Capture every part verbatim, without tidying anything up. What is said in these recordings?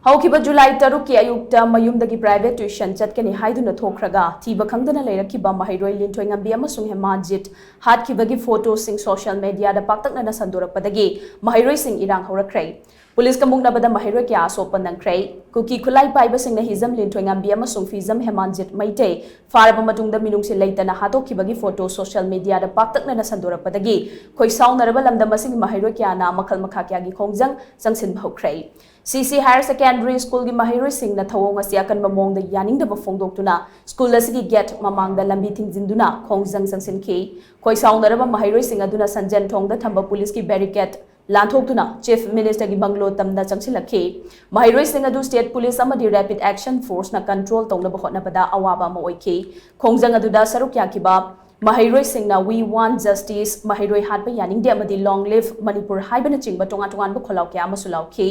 ꯍꯧꯈꯤꯕ ꯖꯨꯂꯥꯏ ꯇꯔꯨꯛꯀꯤ ꯑꯌꯨꯛꯇ ꯃꯌꯨꯝꯗꯒꯤ private tuition ꯆꯠꯀꯅꯤ ꯍꯥꯏꯗꯨꯅ ꯊꯣꯛꯈ꯭ꯔꯒ ꯊꯤꯕ ꯈꯪꯗꯅ ꯂꯩꯔꯛꯈꯤꯕ ꯃꯍꯩꯔꯣꯏ ꯂꯤꯟꯊꯣꯏꯉꯝꯕꯤ ꯑꯃꯁꯨꯡ ꯍꯦꯃꯥꯟꯖꯤꯠ ꯍꯥꯠꯈꯤꯕꯒꯤ photoꯁꯤꯡ social mediaꯗ ꯄꯥꯛꯇꯛꯅꯅ ꯁꯟꯗꯣꯔꯛꯄꯗꯒꯤ ꯃꯍꯩꯔꯣꯏꯁꯤꯡ ꯏꯔꯥꯡ ꯍꯧꯔꯛꯈ꯭ꯔꯦ꯫ ꯄꯨꯂꯤꯁꯀ ꯃꯨꯛꯅꯕꯗ ꯃꯍꯩꯔꯣꯏ ꯀꯌꯥ ꯑꯁꯣꯛꯄ ꯅꯪꯈ꯭ꯔꯦ꯫ ꯀꯨꯀꯤ ꯈꯨꯠꯂꯥꯏ ꯄꯥꯏꯕꯁꯤꯡꯅ ꯍꯤꯖꯝ ꯂꯤꯟꯊꯣꯏꯉꯝꯕꯤ ꯑꯃꯁꯨꯡ ꯐꯤꯖꯝ ꯍꯦꯃꯥꯟꯖꯤꯠ ꯃꯩꯇꯩ ꯐꯥꯔꯕ ꯃꯇꯨꯡꯗ ꯃꯤꯅꯨꯡꯁꯤ ꯂꯩꯇꯅ ꯍꯥꯠꯇꯣꯛꯈꯤꯕꯒꯤ photo social mediaꯗ ꯄꯥꯛꯇꯛꯅꯅ ꯁꯟꯗꯣꯔꯛꯄꯗꯒꯤ ꯈꯣꯏꯁꯥꯎꯅꯔꯕ ꯂꯝꯗꯝ ꯑꯁꯤꯒꯤ ꯃꯍꯩꯔꯣꯏ ꯀꯌꯥꯅ ꯃꯈꯜ ꯃꯈꯥ ꯀꯌꯥꯒꯤ ꯈꯣꯡꯖꯪ ꯆꯪꯁꯤꯟꯕ ꯍꯧꯈ꯭ꯔꯦ꯫ C C Higher Secondary Schoolꯒꯤ ꯃꯍꯩꯔꯣꯏꯁꯤꯡꯅ ꯊꯧꯑꯣꯡ ꯑꯁꯤ ꯑꯀꯟꯕ ꯃꯑꯣꯡꯗ ꯌꯥꯅꯤꯡꯗꯕ ꯐꯣꯡꯗꯣꯛꯇꯨꯅ school ꯑꯁꯤꯒꯤ gate ꯃꯃꯥꯡꯗ ꯂꯝꯕꯤ ꯊꯤꯡꯖꯤꯟꯗꯨꯅ ꯈꯣꯡꯖꯪ ꯆꯪꯁꯤꯟꯈꯤ꯫ ꯈꯣꯏꯁꯥꯎꯅꯔꯕ ꯃꯍꯩꯔꯣꯏꯁꯤꯡ ꯑꯗꯨꯅ ꯁꯟꯖꯦꯟꯊꯣꯡꯗ ꯊꯝꯕ ꯄꯨꯂꯤꯁꯀꯤ barricade ꯂꯥꯟꯊꯣꯛꯇꯨꯅ Chief Ministerꯒꯤ bungalow ꯇꯝꯅ ꯆꯪꯁꯤꯜꯂꯛꯈꯤ꯫ ꯃꯍꯩꯔꯣꯏꯁꯤꯡ ꯑꯗꯨ state police ꯑꯃꯗꯤ rapid action forceꯅ control ꯇꯧꯅꯕ ꯍꯣꯠꯅꯕꯗ ꯑꯋꯥꯕ ꯑꯃ ꯑꯣꯏꯈꯤ꯫ ꯈꯣꯡꯖꯪ ꯑꯗꯨꯗ ꯁꯔꯨꯛ ꯌꯥꯈꯤꯕ ꯃꯍꯩꯔꯣꯏꯁꯤꯡꯅ We Want Justice, ꯃꯍꯩꯔꯣꯏ ꯍꯥꯠꯄ ꯌꯥꯅꯤꯡꯗꯦ ꯑꯃꯗꯤ Long Live Manipur ꯍꯥꯏꯕꯅꯆꯤꯡꯕ ꯇꯣꯉꯥꯟ ꯇꯣꯉꯥꯟꯕ ꯈꯣꯜꯂꯥꯎ ꯀꯌꯥ ꯑꯃꯁꯨ ꯂꯥꯎꯈꯤ꯫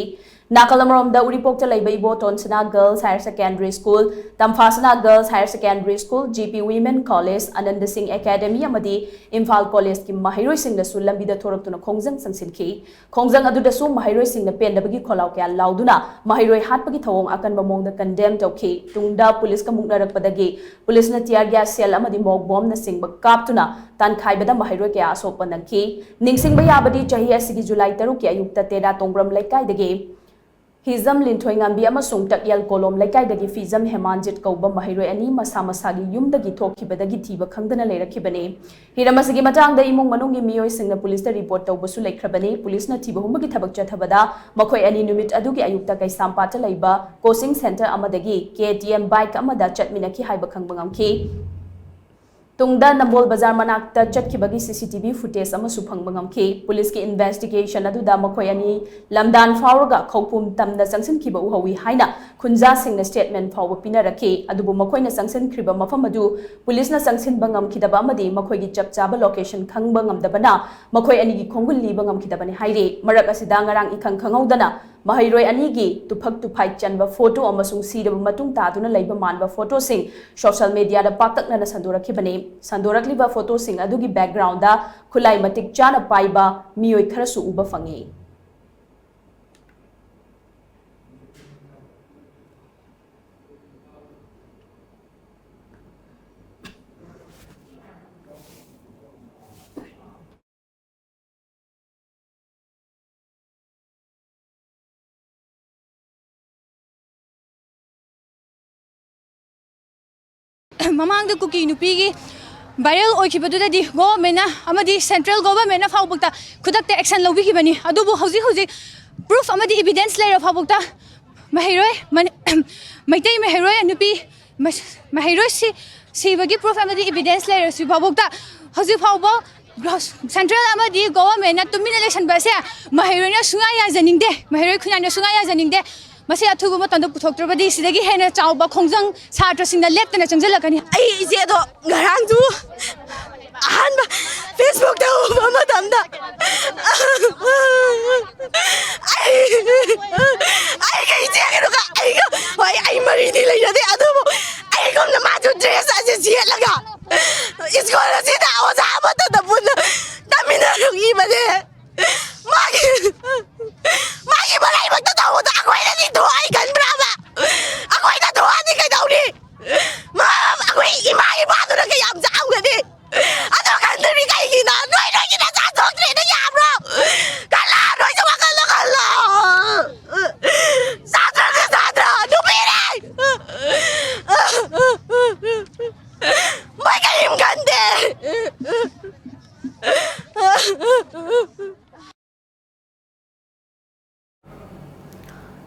ꯅꯥꯀꯜ ꯑꯃꯔꯣꯝꯗ ꯎꯔꯤꯄꯣꯛꯇ ꯂꯩꯕ ꯏꯕꯣꯇꯣꯟ ꯁꯅꯥ Girls Higher Secondary School, ꯇꯝꯐꯥ ꯁꯅꯥ Girls Higher Secondary School, G P Women College, Anand ꯁꯤꯡ Academy ꯑꯃꯗꯤ ꯏꯝꯐꯥꯜ Collegeꯀꯤ ꯃꯍꯩꯔꯣꯏꯁꯤꯡꯅꯁꯨ ꯂꯝꯕꯤꯗ ꯊꯣꯔꯛꯇꯨꯅ ꯈꯣꯡꯖꯪ ꯆꯪꯁꯤꯟꯈꯤ꯫ ꯈꯣꯡꯖꯪ ꯑꯗꯨꯗꯁꯨ ꯃꯍꯩꯔꯣꯏꯁꯤꯡꯅ ꯄꯦꯟꯗꯕꯒꯤ ꯈꯣꯜꯂꯥꯎ ꯀꯌꯥ ꯂꯥꯎꯗꯨꯅ ꯃꯍꯩꯔꯣꯏ ꯍꯥꯠꯄꯒꯤ ꯊꯧꯑꯣꯡ ꯑꯀꯟꯕ ꯃꯑꯣꯡꯗ condemn ꯇꯧꯈꯤ꯫ ꯇꯨꯡꯗ ꯄꯨꯂꯤꯁꯀ ꯃꯨꯛꯅꯔꯛꯄꯗꯒꯤ ꯄꯨꯂꯤꯁꯅ tear gas shell ꯑꯃꯗꯤ mock bombꯅꯆꯤꯡꯕ ꯀꯥꯞꯇꯨꯅ ꯇꯥꯟꯈꯥꯏꯕꯗ ꯃꯍꯩꯔꯣꯏ ꯀꯌꯥ ꯑꯁꯣꯛꯄ ꯅꯪꯈꯤ꯫ ꯅꯤꯡꯁꯤꯡꯕ ꯌꯥꯕꯗꯤ, ꯆꯍꯤ ꯑꯁꯤꯒꯤ ꯖꯨꯂꯥꯏ ꯇꯔꯨꯛꯀꯤ ꯑꯌꯨꯛꯇ ꯇꯦꯔꯥ ꯇꯣꯡꯕ꯭ꯔꯝ ꯂꯩꯀꯥꯏꯗꯒꯤ ꯍꯤꯖꯝ ꯂꯤꯟꯊꯣꯏꯉꯥꯝꯕꯤ ꯑꯃꯁꯨꯡ ꯇꯛꯌꯦꯜ ꯀꯣꯂꯣꯝ ꯂꯩꯀꯥꯏꯗꯒꯤ ꯐꯤꯖꯝ ꯍꯦꯃꯥꯟꯖꯤꯠ ꯀꯧꯕ ꯃꯍꯩꯔꯣꯏ ꯑꯅꯤ ꯃꯁꯥ ꯃꯁꯥꯒꯤ ꯌꯨꯝꯗꯒꯤ ꯊꯣꯛꯈꯤꯕꯗꯒꯤ ꯊꯤꯕ ꯈꯪꯗꯅ ꯂꯩꯔꯛꯈꯤꯕꯅꯤ꯫ ꯍꯤꯔꯝ ꯑꯁꯤꯒꯤ ꯃꯇꯥꯡꯗ ꯏꯃꯨꯡ ꯃꯅꯨꯡꯒꯤ ꯃꯤꯑꯣꯏꯁꯤꯡꯅ ꯄꯨꯂꯤꯁꯇ report ꯇꯧꯕꯁꯨ ꯂꯩꯈ꯭ꯔꯕꯅꯤ꯫ ꯄꯨꯂꯤꯁꯅ ꯊꯤꯕ ꯍꯨꯝꯕꯒꯤ ꯊꯕꯛ ꯆꯠꯊꯕꯗ ꯃꯈꯣꯏ ꯑꯅꯤ ꯅꯨꯃꯤꯠ ꯑꯗꯨꯒꯤ ꯑꯌꯨꯛꯇ ꯀꯩꯁꯥꯝꯄꯥꯠꯇ ꯂꯩꯕ coaching centre ꯑꯃꯗꯒꯤ K T M bike ꯑꯃꯗ ꯆꯠꯃꯤꯟꯅꯈꯤ ꯍꯥꯏꯕ ꯈꯪꯕ ꯉꯝꯈꯤ꯫ ꯇꯨꯡꯗ ꯅꯝꯕꯣꯜ ꯕꯖꯥꯔ ꯃꯅꯥꯛꯇ ꯆꯠꯈꯤꯕꯒꯤ C C T V footage ꯑꯃꯁꯨ ꯐꯪꯕ ꯉꯝꯈꯤ꯫ ꯄꯨꯂꯤꯁꯀꯤ investigation ꯑꯗꯨꯗ ꯃꯈꯣꯏ ꯑꯅꯤ ꯂꯝꯗꯥꯟ ꯐꯥꯎꯔꯒ ꯈꯧꯄꯨꯝ ꯇꯝꯅ ꯆꯪꯁꯤꯟꯈꯤꯕ ꯎꯍꯧꯏ ꯍꯥꯏꯅ ꯈꯨꯟꯖꯥꯁꯤꯡꯅ statement ꯐꯥꯎꯕ ꯄꯤꯅꯔꯛꯈꯤ꯫ ꯑꯗꯨꯕꯨ ꯃꯈꯣꯏꯅ ꯆꯪꯁꯤꯟꯈ꯭ꯔꯤꯕ ꯃꯐꯝ ꯑꯗꯨ ꯄꯨꯂꯤꯁꯅ ꯆꯪꯁꯤꯟꯕ ꯉꯝꯈꯤꯗꯕ ꯑꯃꯗꯤ ꯃꯈꯣꯏꯒꯤ ꯆꯞ ꯆꯥꯕ location ꯈꯪꯕ ꯉꯝꯗꯕꯅ ꯃꯈꯣꯏ ꯑꯅꯤꯒꯤ ꯈꯣꯡꯒꯨꯜ ꯂꯤꯕ ꯉꯝꯈꯤꯗꯕꯅꯤ ꯍꯥꯏꯔꯤ꯫ ꯃꯔꯛ ꯑꯁꯤꯗ ꯉꯔꯥꯡ ꯏꯈꯪ ꯈꯪꯍꯧꯗꯅ ꯃꯍꯩꯔꯣꯏ ꯑꯅꯤꯒꯤ ꯇꯨꯐꯛ ꯇꯨꯐꯥꯏ ꯆꯟꯕ photo ꯑꯃꯁꯨꯡ ꯁꯤꯔꯕ ꯃꯇꯨꯡ ꯇꯥꯗꯨꯅ ꯂꯩꯕ ꯃꯥꯟꯕ photoꯁꯤꯡ social mediaꯗ ꯄꯥꯛꯇꯛꯅꯅ ꯁꯟꯗꯣꯔꯛꯈꯤꯕꯅꯤ꯫ ꯁꯟꯗꯣꯔꯛꯂꯤꯕ photoꯁꯤꯡ ꯑꯗꯨꯒꯤ backgroundꯗ ꯈꯨꯠꯂꯥꯏ ꯃꯇꯤꯛ ꯆꯥꯅ ꯄꯥꯏꯕ ꯃꯤꯑꯣꯏ ꯈꯔꯁꯨ ꯎꯕ ꯐꯪꯉꯤ꯫ ꯃꯃꯥꯡꯗ ꯀꯨꯀꯤ ꯅꯨꯄꯤꯒꯤ ꯚꯥꯏꯔꯦꯜ ꯑꯣꯏꯈꯤꯕꯗꯨꯗꯗꯤ ꯒꯣꯚꯔꯟꯃꯦꯟꯅ ꯑꯃꯗꯤ ꯁꯦꯟꯇ꯭ꯔꯦꯜ ꯒꯣꯚꯔꯟꯃꯦꯟꯅ ꯐꯥꯎꯕꯗ ꯈꯨꯗꯛꯇ ꯑꯦꯛꯁꯟ ꯂꯧꯕꯤꯈꯤꯕꯅꯤ꯫ ꯑꯗꯨꯕꯨ ꯍꯧꯖꯤꯛ ꯍꯧꯖꯤꯛ ꯄ꯭ꯔꯨꯐ ꯑꯃꯗꯤ ꯏꯚꯤꯗꯦꯟꯁ ꯂꯩꯔ ꯐꯥꯎꯕꯗ ꯃꯍꯩꯔꯣꯏ ꯃꯩꯇꯩ ꯃꯍꯩꯔꯣꯏ ꯅꯨꯄꯤ ꯃꯍꯩꯔꯣꯏ ꯁꯤꯕꯒꯤ ꯄ꯭ꯔꯨꯐ ꯑꯃꯗꯤ ꯏꯚꯤꯗꯦꯟꯁ ꯂꯩꯔꯁꯤ ꯐꯥꯎꯕꯗ ꯍꯧꯖꯤꯛ ꯐꯥꯎꯕ ꯁꯦꯟꯇ꯭ꯔꯦꯜ ꯑꯃꯗꯤ ꯒꯣꯚꯔꯟꯃꯦꯟꯅ ꯇꯨꯃꯤꯟꯅ ꯂꯩꯁꯟꯕ ꯑꯁꯦ ꯃꯍꯩꯔꯣꯏꯅ ꯁꯨꯡꯌꯥ ꯌꯥꯖꯅꯤꯡꯗꯦ꯫ ꯃꯍꯩꯔꯣꯏ ꯈꯨꯟꯅꯥꯏꯅ ꯁꯨꯡꯌꯥ ꯌꯥꯖꯅꯤꯡꯗꯦ꯫ ꯃꯁꯤ ꯑꯊꯨꯕ ꯃꯇꯝꯗ ꯄꯨꯊꯣꯛꯇ꯭ꯔꯕꯗꯤ ꯁꯤꯗꯒꯤ ꯍꯦꯟꯅ ꯆꯥꯎꯕ ꯈꯣꯡꯖꯪ ꯁꯥꯇ꯭ꯔꯁꯤꯡꯅ ꯂꯦꯞꯇꯅ ꯆꯪꯁꯤꯜꯂꯛꯀꯅꯤ꯫ ꯑꯩ ꯏꯆꯦꯗꯣ ꯉꯔꯥꯡꯁꯨ ꯑꯍꯥꯟꯕ ꯐꯦꯁꯕꯨꯛꯇ ꯎꯕ ꯃꯇꯝꯗ ꯑꯩ ꯑꯩꯒ ꯏꯆꯦꯒꯗꯨꯒ ꯑꯩꯒ ꯍꯣꯏ ꯑꯩ ꯃꯔꯤꯗꯤ ꯂꯩꯅꯗꯦ ꯑꯗꯨꯕꯨ ꯑꯩꯒꯨꯝꯅ ꯃꯥꯁꯨ ꯗ꯭ꯔꯦꯁ ꯑꯁꯤ ꯁꯦꯠꯂꯒ ꯁ꯭ꯀꯨꯜ ꯑꯁꯤꯗ ꯑꯣꯖꯥ ꯑꯃꯠꯇꯗ ꯄꯨꯟꯅ ꯇꯝꯃꯤꯟꯅꯔꯛꯏꯕꯅꯦ꯫ ꯃꯥꯒꯤ ꯃꯥꯒꯤ ꯃꯔꯥꯏꯕꯛꯇ ꯇꯧꯕꯗꯣ ꯑꯩꯈꯣꯏꯅꯗꯤ ꯊꯣꯛꯑꯦ ꯈꯟꯕ꯭ꯔꯕ? ꯑꯩꯈꯣꯏꯅ ꯊꯣꯛꯑꯗꯤ ꯀꯩꯗꯧꯅꯤ? ꯃꯥ ꯑꯩꯈꯣꯏ ꯏꯃꯥ ꯏꯄꯥꯗꯨꯅ ꯀꯌꯥꯝ ꯆꯥꯎꯒꯅꯤ? ꯑꯗꯣ ꯈꯟꯗ꯭ꯔꯤ ꯀꯩꯒꯤꯅꯣ? ꯅꯣꯏ ꯅꯣꯏꯒꯤ ꯅꯆꯥ ꯊꯣꯛꯇ꯭ꯔꯦꯅ ꯌꯥꯕ꯭ꯔꯣ? ꯈꯜꯂꯣ, ꯅꯣꯏꯁꯨ ꯋꯥꯈꯜꯗꯣ ꯈꯜꯂꯣ꯫ ꯁꯥꯇ꯭ꯔꯅ ꯁꯥꯇ꯭ꯔ ꯅꯨꯄꯤꯅꯦ꯫ ꯃꯣꯏ ꯀꯔꯤꯝ ꯈꯟꯗꯦ꯫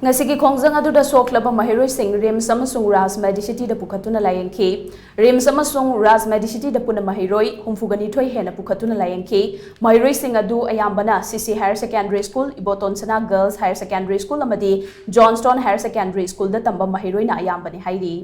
ꯉꯁꯤꯒꯤ ꯈꯣꯡꯖꯪ ꯑꯗꯨꯗ ꯁꯣꯛꯂꯕ ꯃꯍꯩꯔꯣꯏꯁꯤꯡ ꯔꯤꯝꯁ ꯑꯃꯁꯨꯡ ꯔꯥꯖ ꯃꯦꯗꯤꯁꯤꯇꯤꯗ ꯄꯨꯈꯠꯇꯨꯅ ꯂꯥꯌꯦꯡꯈꯤ꯫ ꯔꯤꯝꯁ ꯑꯃꯁꯨꯡ ꯔꯥꯖ ꯃꯦꯗꯤꯁꯤꯇꯤꯗ ꯄꯨꯟꯅ ꯃꯍꯩꯔꯣꯏ ꯍꯨꯝꯐꯨꯒ ꯅꯤꯊꯣꯏ ꯍꯦꯟꯅ ꯄꯨꯈꯠꯇꯨꯅ ꯂꯥꯌꯦꯡꯈꯤ꯫ ꯃꯍꯩꯔꯣꯏꯁꯤꯡ ꯑꯗꯨ ꯑꯌꯥꯝꯕꯅ ꯁꯤꯁꯤ ꯍꯥꯌꯔ ꯁꯦꯀꯦꯟꯗꯔꯤ ꯁ꯭ꯀꯨꯜ, ꯏꯕꯣꯇꯣꯟ ꯁꯅꯥ ꯒꯔꯜꯁ ꯍꯥꯌꯔ ꯁꯦꯀꯦꯟꯗꯔꯤ ꯁ꯭ꯀꯨꯜ ꯑꯃꯗꯤ ꯖꯣꯟꯁꯇꯣꯟ ꯍꯥꯌꯔ ꯁꯦꯀꯦꯟꯗꯔꯤ ꯁ꯭ꯀꯨꯜꯗ ꯇꯝꯕ ꯃꯍꯩꯔꯣꯏꯅ ꯑꯌꯥꯝꯕꯅꯤ ꯍꯥꯏꯔꯤ꯫